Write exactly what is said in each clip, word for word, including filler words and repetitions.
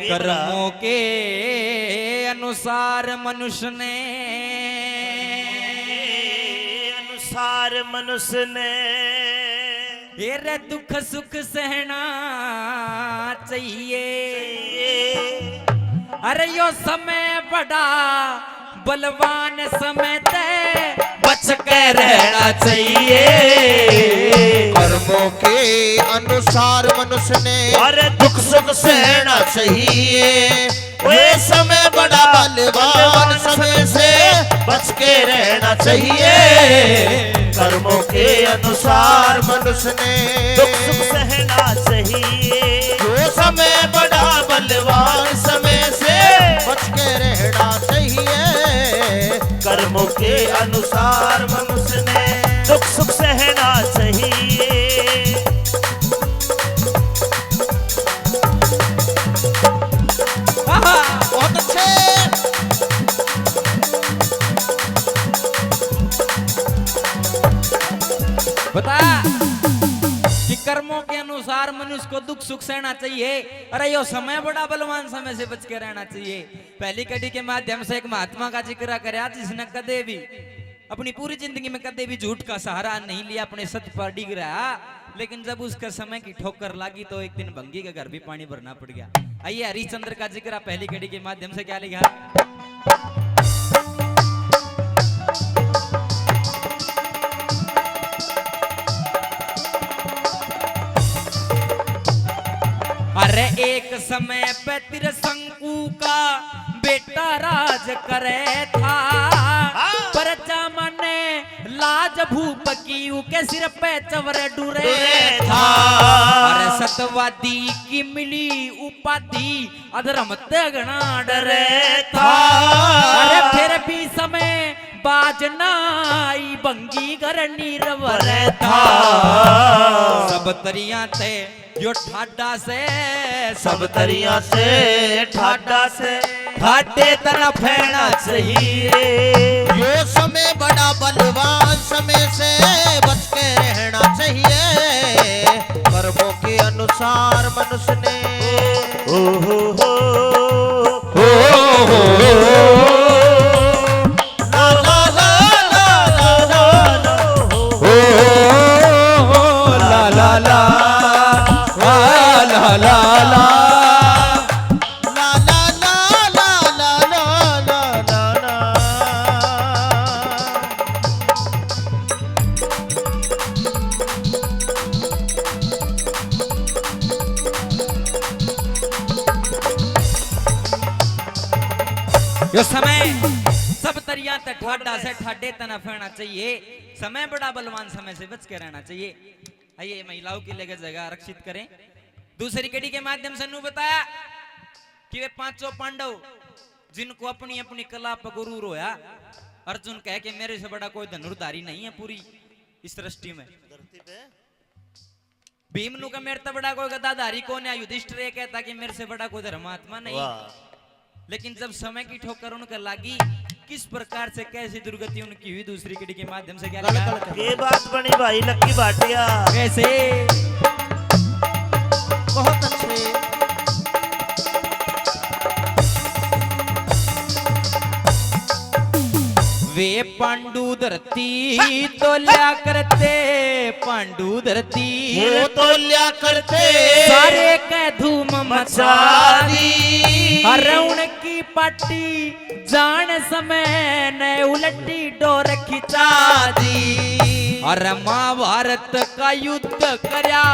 कर्मों के अनुसार मनुष्य ने, अनुसार मनुष्य ने ये रे दुख सुख सहना चाहिए। अरे यो समय बड़ा बलवान समय ते बच के रहना चाहिए। कर्मों के अनुसार मनुष्य ने अरे दुख सुख सहना चाहिए। वे समय बड़ा बलवान समय से बच के रहना चाहिए। कर्मों के अनुसार मनुष्य ने दुख सुख सहना चाहिए। जो समय बड़ा बलवान समय से बच के रहना चाहिए। कर्मों के अनुसार मनुष्य ने दुख सुख सहना चाहिए। आहा, बहुत अच्छे। बता कि कर्मों के अनुसार मनुष्य को दुख सुख सहना चाहिए। अरे यो समय बड़ा बलवान समय से बच के रहना चाहिए। पहली कड़ी के माध्यम से एक महात्मा का जिक्र करया जिसने कदे भी अपनी पूरी जिंदगी में कदे भी झूठ का सहारा नहीं लिया, अपने सत्य पर डिग रहा, लेकिन जब उसके समय की ठोकर लागी तो एक दिन भंगी के घर भी पानी भरना पड़ गया। आइए हरिश्चंद्र का जिक्र पहली कड़ी के माध्यम से क्या लिखा। अरे एक समय पे त्रिशंकु का बेटा राज करे था। हाँ। प्रजा माने लाज भूप की उके सिर पे चवर डुरे डुरे था। था। अरे सतवादी की मिली उपाधि अधर्म ते घना डरे था। अरे फिर भी समय बाज ना आई भंगी घर नीरव रे था। सब तरिया ते यो ठाडा से, सब तरिया से ठाडा से, ठाडे तना फैना चाहिए। यो समय बड़ा बलवान समय से बच के रहना चाहिए। कर्मों के अनुसार मनुष्य ने ओ हो हो, ओ हो हो। यो समय सब तरिया ते ठाडा से, ठाडे तना फैना चाहिए। समय बड़ा बलवान, समय से बच के रहना चाहिए। आइए, महिलाओं के लिए जगह आरक्षित करें। दूसरी कड़ी के माध्यम से नू बताया कि वे पांचों पांडव जिनको अपनी अपनी कला पर गुरूर होया, अर्जुन कहे कि मेरे से बड़ा कोई धनुर्धारी नहीं है पूरी इस सृष्टि में। धरती पे भीम नु का मेरे से बड़ा कोई गदाधारी कौन है, युधिष्ठिर ये कहता कि मेरे से बड़ा कोई धर्मात्मा नहीं। वाह। लेकिन जब समय की ठोकर उनके लागी, किस प्रकार से कैसी दुर्गति उनकी हुई, दूसरी कड़ी के माध्यम से क्या लिखा? ये बात बनी भाई लक्की भाटिया। कैसे? बहुत अच्छे। वे पांडु धरती तोल्या करते, पांडु धरती वो तोल्या करते। सारे कै धूम मचा दी। अरे उनकी पार्टी जान समय ने उलटी डोर खिंचा दी। अरे महाभारत का युद्ध करया,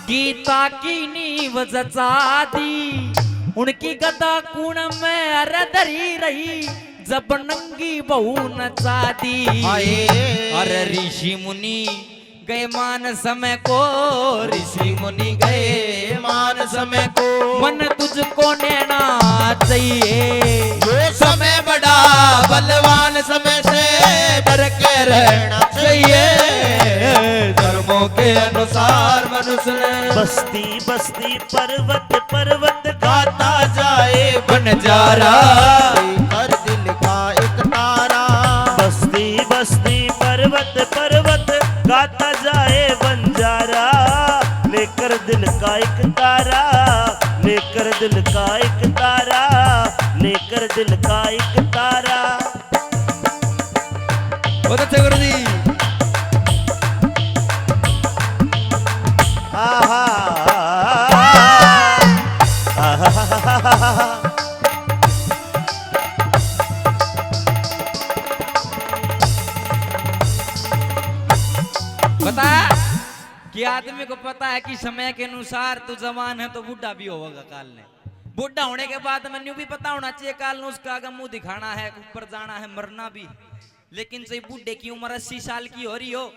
गीता की नींव जचा दी। उनकी गदा कूण में अरे धरी रही, जब नंगी बहू नचा दी। हाय। अरे ऋषि मुनि गए मान समय को, ऋषि मुनि गए मान समय को। मन तुझको नैना चाहिए। जो समय बड़ा बलवान, समय से डर के रहना चाहिए। धर्मों के अनुसार मनुष्य ने बस्ती बस्ती पर्वत पर्वत गाता जाए बंजारा। कर दिल का एक तारा। बस्ती बस्ती पर्वत पर्वत गाता जाए बंजारा। लेकर दिल का एक तारा, लेकर दिल का एक तारा, लेकर दिल का एक तारा। बहुत अच्छे गुरु जी। आहा, आहा। बता कि आदमी को पता है कि समय के अनुसार तू जवान है तो बूढ़ा भी होगा काल ने। बूढ़ा होने के बाद में न्यू भी पता होना चाहिए, काल ने उसका आगे मुंह दिखाना है, ऊपर जाना है, मरना भी। लेकिन जब बूढ़े की उम्र अस्सी साल की हो रही हो,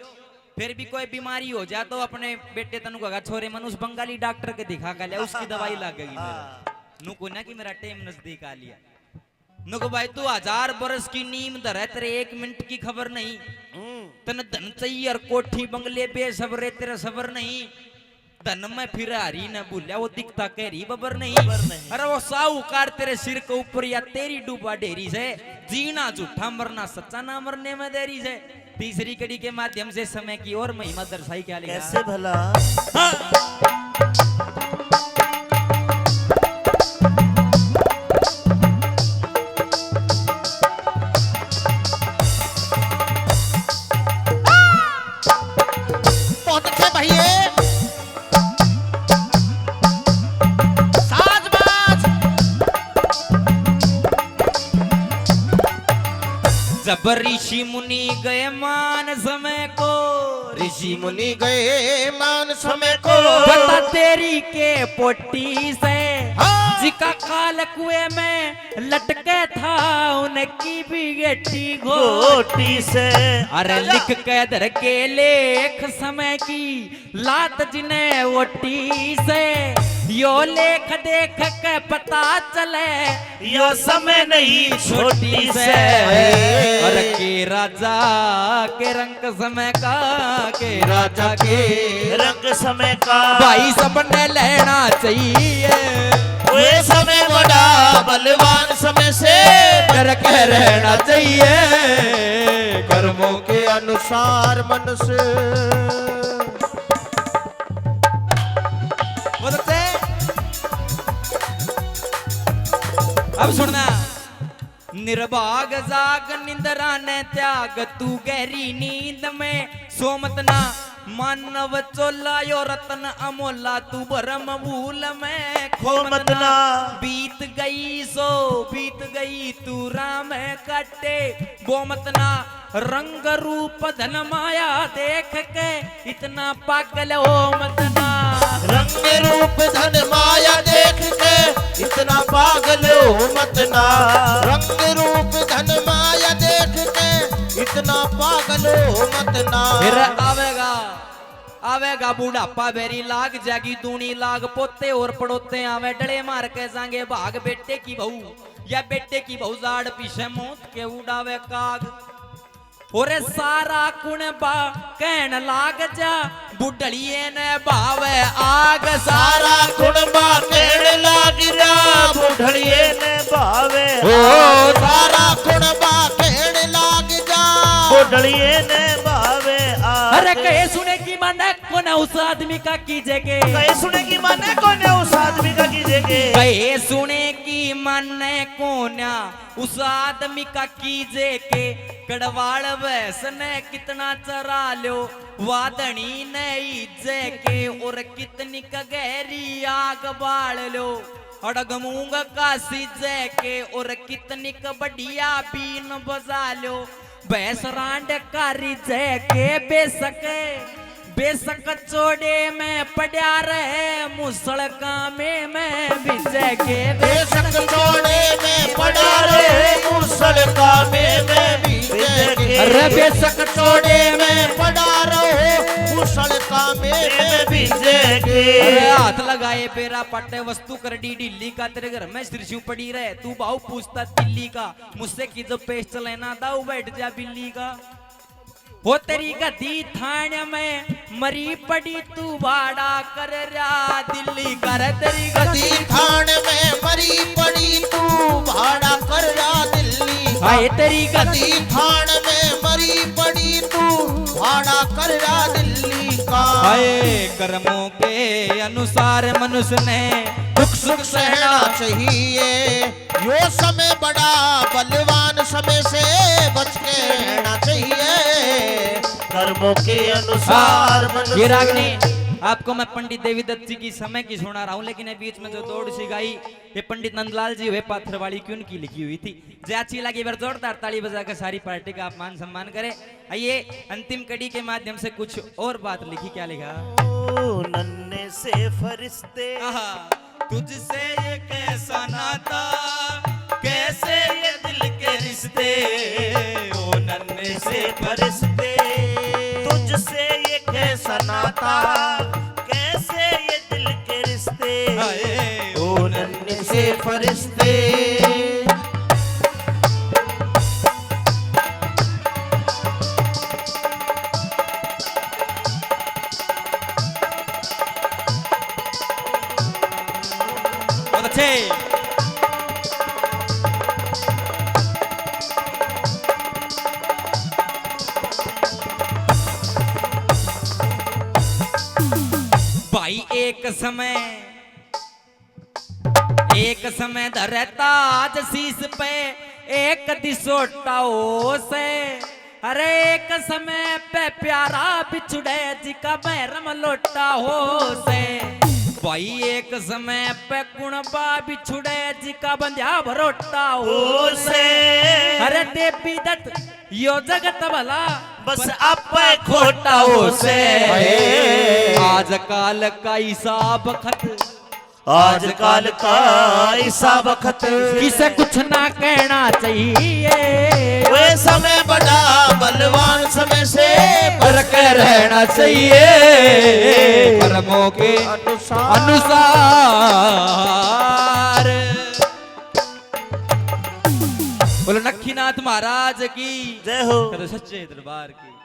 फिर भी कोई बीमारी हो जाए तो अपने बेटे तनु कहेगा, "छोरे मन उस बंगाली डॉक्टर के दिखा के ले, उसकी दवाई लग गई।" मेरा नु को ना कि मेरा टाइम नजदीक आ लिया। नुक भाई, तू हजार बरस की नींद धरे, तेरे एक मिनट की खबर नहीं। हम्म। तने धन चाहिए और कोठी बंगले बेसबरे, तेरे सबर नहीं। धन में फिर हरी न भूल्या, वो दिखता कह रही बबर नहीं। बबर नहीं। अरे वो साहूकार तेरे सिर के ऊपर या तेरी डूबा ढेरी से, जीना झूठा मरना सच्चा ना मरने में देरी से। तीसरी कड़ी के माध्यम से समय की और महिमा दर्शाई क्या लिखा? कैसे भला? हाँ। बहुत अच्छे भैये। साज बाज। जब ऋषि मुनि गए मान समय को, ऋषि मुनि गए मान समय को। बता तेरी के पोटी से, हाँ। जिका काल कुएं में लटके था, उनकी भी गेटी घोटी से। अरे लिख के धर के लेख समय की, लात जिन्हें ओटी से, यो लेख देख के पता चले, यो समय नहीं छोटी से। और के राजा के रंग समय का, के राजा के रंग समय का। भाई सबने लेना चाहिए। वे समय बड़ा बलवान समय से। डर के रहना चाहिए। कर्मों के अनुसार मनुष्य। बोलते। अब सुनना। निर्भाग जाग निंद्रा ने त्याग, तू गहरी नींद में सो मत ना। मानव चोला यो रतन अमोला, तू भरम भूल में खो मत ना। बीत गई सो बीत गई, तू राम काटे वो मत ना। रंग रूप धन माया देख के इतना पागल हो मत ना। रंग रूप धन माया देख के इतना पागल हो मत ना। रंग रूप धन माया देख के इतना पागल हो मत ना। फिर आवेगा, आवेगा बुढ़ापा, बेरी लाग जागी दूनी लाग, पोते और पड़ोते आवे, डले मार के जांगे भाग। बेटे की बहू या बेटे की बहू जाड़ पीछे मौत के उड़ावे काग। ओरे सारा कुणबा कहण लाग जा, बुढ़लिए ने भावे आग। सारा कुणबा कहण लाग जा, बुढ़लिए ने भावे ओ आग। सारा कुणबा कहण लाग जा, बुढ़लिए ने भावे आग। अरे कहे सुने की माने कोने उस आदमी का कीजे के। कहे सुने की माने कोने उस आदमी का कीजे के। कहे सुने की माने कोन्या उस आदमी का कीजे के। कड़वाल भैंस ने कितना चरा ल्यो, वादनी ने इज्जे के। और कितनी क गहरी आग बाल ल्यो, अड़ग मूंग का सीजे के। और कितनी क बढ़िया बीन बजा ल्यो, भैंस रांड का रिजे के। बेशक बेशक चोड़े में पड़ा रहे, मूसल कामे में भीजे के। बेशक चोड़े में पड़ा रहे, मूसल कामे में भीजे के। अरे बेशक चोड़े में पड़ा रहे, मूसल कामे में भीजे के। अरे हाथ लगाए बेरा पट्टे, वस्तु कर दी ढीली का, तेरे घर में सिरस्यू पड़ी रहे, तू भाव पूछता दिल्ली का। मुझसे की जो पेश चले ना, दाऊ बैठ जा बिल्ली का। हो तेरी गद्दी थान में मरी पड़ी तू भाड़ा कर रहा दिल्ली का। तेरी गद्दी थान में मरी पड़ी तू भाड़ा कर रहा दिल्ली का। हाय तेरी गद्दी थान में मरी पड़ी तू भाड़ा कर रहा दिल्ली का। हाय कर्मों के अनुसार मनुष्य ने दुख सुख सहना चाहिए। यो समय बड़ा बलवान, समय से बच के रहना चाहिए। कर्मों के अनुसार हाँ, मनुष्य ये रागनी आपको मैं पंडित देवीदत्त जी की समय की सुना रहा हूँ, लेकिन ये बीच में जो दौड़ सी गाई, ये पंडित नंदलाल जी हुए पाथरवाली की उनकी लिखी हुई थी। जे अच्छी लगी, बार जोरदार ताली बजाकर सारी पार्टी का आप मान सम्मान करें। आइए, अंतिम कड़ी के माध्यम से कुछ और बात लिखी, क्या लिखा? ओ नन्हे से फरिश्ते, आहा। तुझसे ये कैसा नाता, कैसे ये दिल के रिश्ते, ओ नन्हे से फरिश्ते। तुझसे ये कैसा नाता, कैसे ये दिल के रिश्ते, हाय। ओ नन्हे से फरिश्ते। बहुत अच्छे। भाई, एक समय, एक समय धरता आज शीश पे, एक दिसोटा हो से। अरे, एक समय पे प्यारा बिछुड़े, जिका महरम लोटा हो से। भाई, एक समय पे कुणबा बिछुड़े, जिका बंध्या भरोटा हो से। अरे, देवीदत्त यो जगत भला, बस आप पे खोटा हो से। आजकल का हिसाब खत, आजकल का हिसाब खत, किसे कुछ ना कहना चाहिए। वे समय बड़ा बलवान, समय से बच के रहना चाहिए। कर्मों के अनुसार। अनुसार। बोलो नखीनाथ महाराज की जय हो। कदो सच्चे दरबार की।